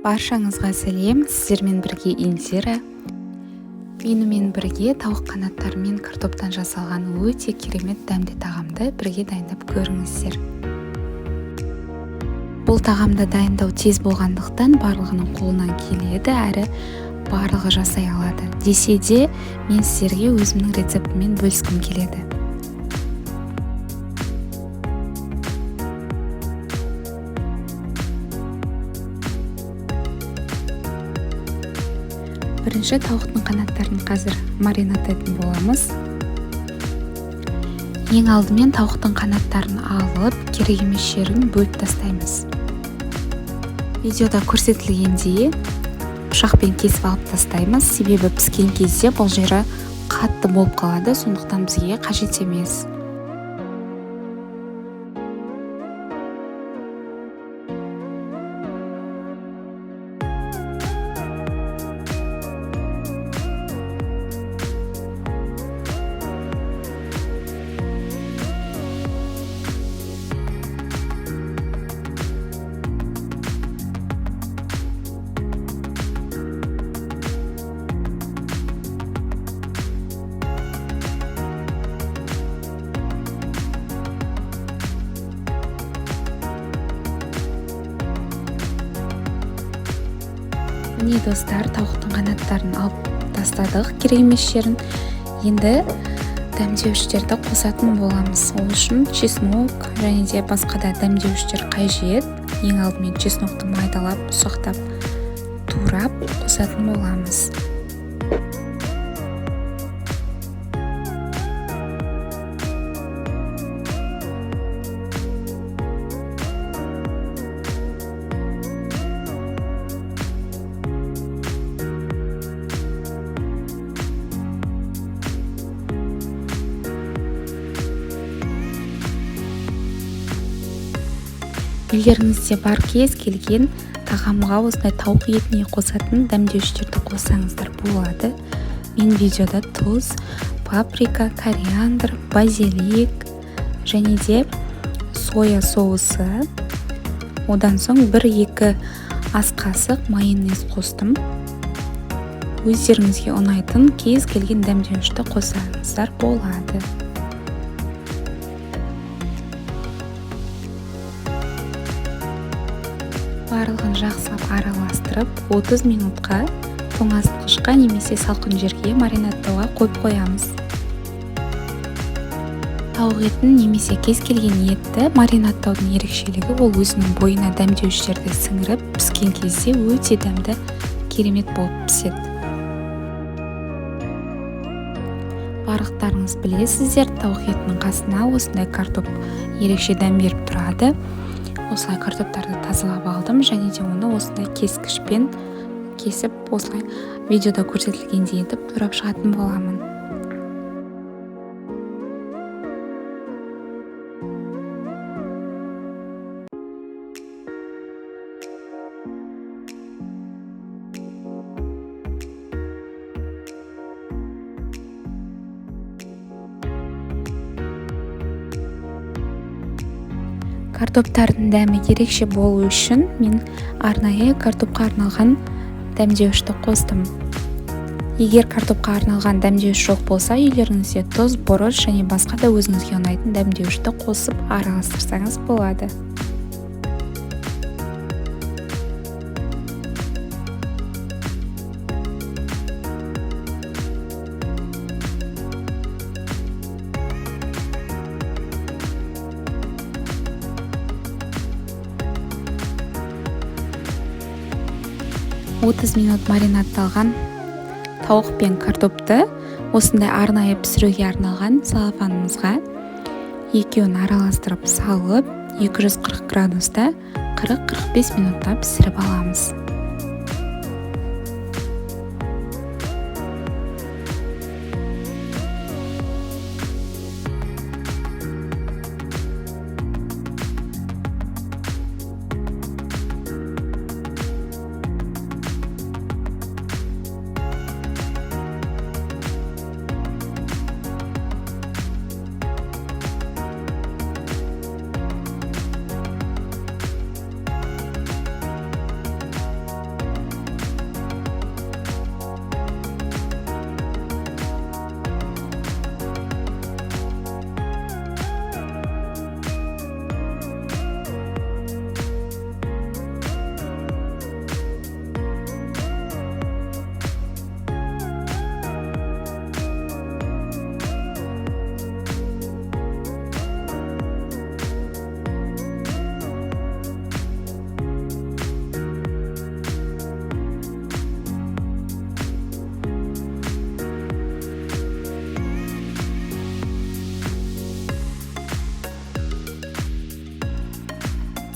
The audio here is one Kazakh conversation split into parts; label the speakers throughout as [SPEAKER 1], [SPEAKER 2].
[SPEAKER 1] Баршаңызға сәлем, сіздермен бірге Индира. Менімен бірге тауық қанаттары мен картоптан жасалған өте керемет дәмді тағамды бірге дайындап көріңіздер. Бұл тағамды дайындау тез болғандықтан барлығының қолынан келеді, әрі барлығы жасай алады. Десе де, мен сіздерге өзімнің рецептіммен бөліскім келеді. Бірінші тауықтың қанаттарын қазір маринадтайтын боламыз. Ең алдымен тауықтың қанаттарын алып, керек емес жерін бөліп тастаймыз. Видеода көрсетілгендей пышақпен кесіп алып тастаймыз, себебі піскен кезде бұл жері қатты болып қалады, сондықтан бізге қажет емес. Міне достар, тауықтың қанаттарын алып тастадық, керек емес жерін. Енді дәмдеуіштерді қосатын боламыз. Ол үшін чеснок және де басқа да дәмдеуіштер қажет. Ең алдымен чеснокты майдалап, ұсақтап турап қосатын боламыз. Үйлеріңізде бар кез келген тағамға осындай тауық етіне қосатын дәмдеуіштерді қоссаңыздар болады. Мен видеода тұз, паприка, кориандр, базилик және де соя соусы, одан соң 1-2 ас қасық майонез қостым. Өздеріңізге ұнайтын кез келген дәмдеуішті қоссаңыздар болады. Барлығын жақсылап араластырып, 30 минутқа тоңазытқышқа немесе салқын жерге маринадтауға қойып қоямыз. Тауық етін немесе кез келген етті маринадтаудың ерекшелігі ол өзінің бойына дәмдеуіштерді сіңіріп, піскен кезде өте дәмді, керемет болып піседі. Барлықтарыңыз білесіздер, тауық етінің қасына осындай картоп ерекше дәм беріп тұрады. Осылай картоптарды тазалап алдым және де оны осындай кескішпен кесіп, осылай видеода көрсетілгендей етіп турап шығатын боламын. Картоптардың дәмі ерекше болу үшін мен арнайы картопқа арналған дәмдеуішті қостым. Егер картопқа арналған дәмдеуіш жоқ болса, үйлеріңізде тұз, бұрыш және басқа да өзіңізге ұнайтын дәмдеуішті қосып араластырсаңыз болады. 30 минут маринадталған тауық пен картопты осындай арнайы пісіруге арналған целлофанымызға екеуін араластырып салып, 240 градуста 40-45 минутта пісіріп аламыз.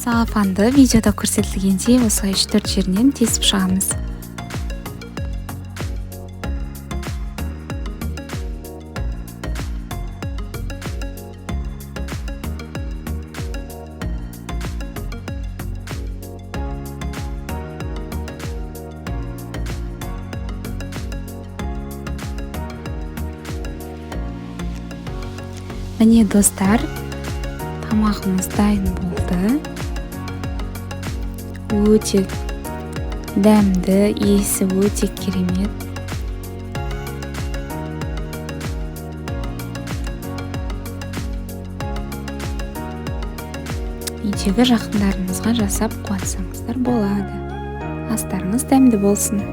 [SPEAKER 1] Целлофанды видеода көрсетілгендей осылай 3-4 жерінен тесіп шығамыз. Міне, достар, тамағымыз дайын болды. Өте дәмді, иісі өте керемет. Үйдегі жақындарыңызға жасап қуантсаңыздар болады. Астарыңыз дәмді болсын.